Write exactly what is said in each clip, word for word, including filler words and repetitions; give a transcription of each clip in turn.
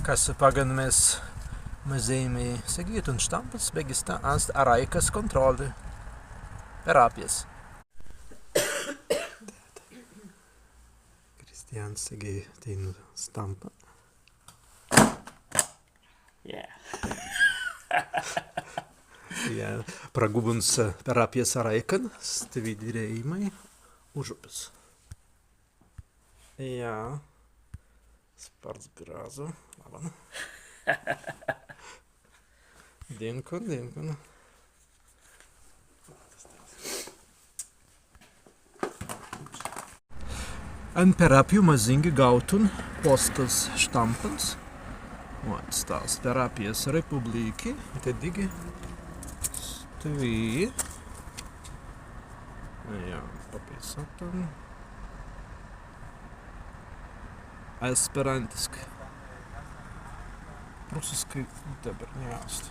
Kas paggan mes mazēimai segītun štampans, beggi sta ast arāikas kōntrōli. Perāpjas. Kristians segēi teinū štampan. Jā. Jā, pragūbuns, ē, Perāpjas arāikan, stwi dirēimai Užupis. Jā. Spārts grazzu. Labban. Dīnkun, dīnkun. En Perāpju mazīngi gaūtun postas štampans. Ot, stas Perāpjas republīki, tēt dīgi stwi. Jā, papeisātan. Esperantiski. Prūsiskai dabber ni ast.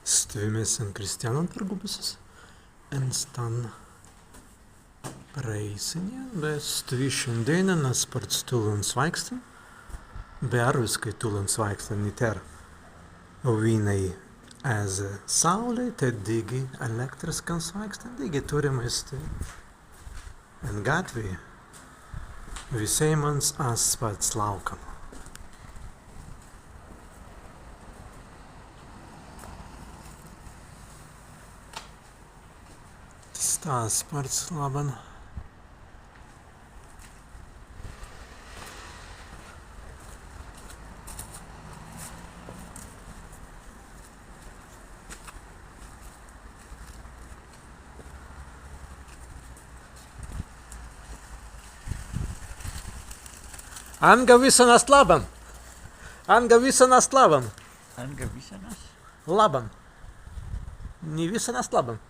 Stwi mes en Kristianan pergūbusis, en stan prēisenjan, be stwi šandēinan ast spārts tūlin swāikstan, be arwiskai tūlin swāikstan, ni tēr wīnai ezze sāulei, tēt dīgi elektriskan swāikstan, dīgi turrimai stwi en gatwi wisēimans ast spārts lāukan. Stas spārts labban. Anga wissan ast labban. Anga wissan ast labban. Anga wissan ast? Labban. Ni wissan ast labban.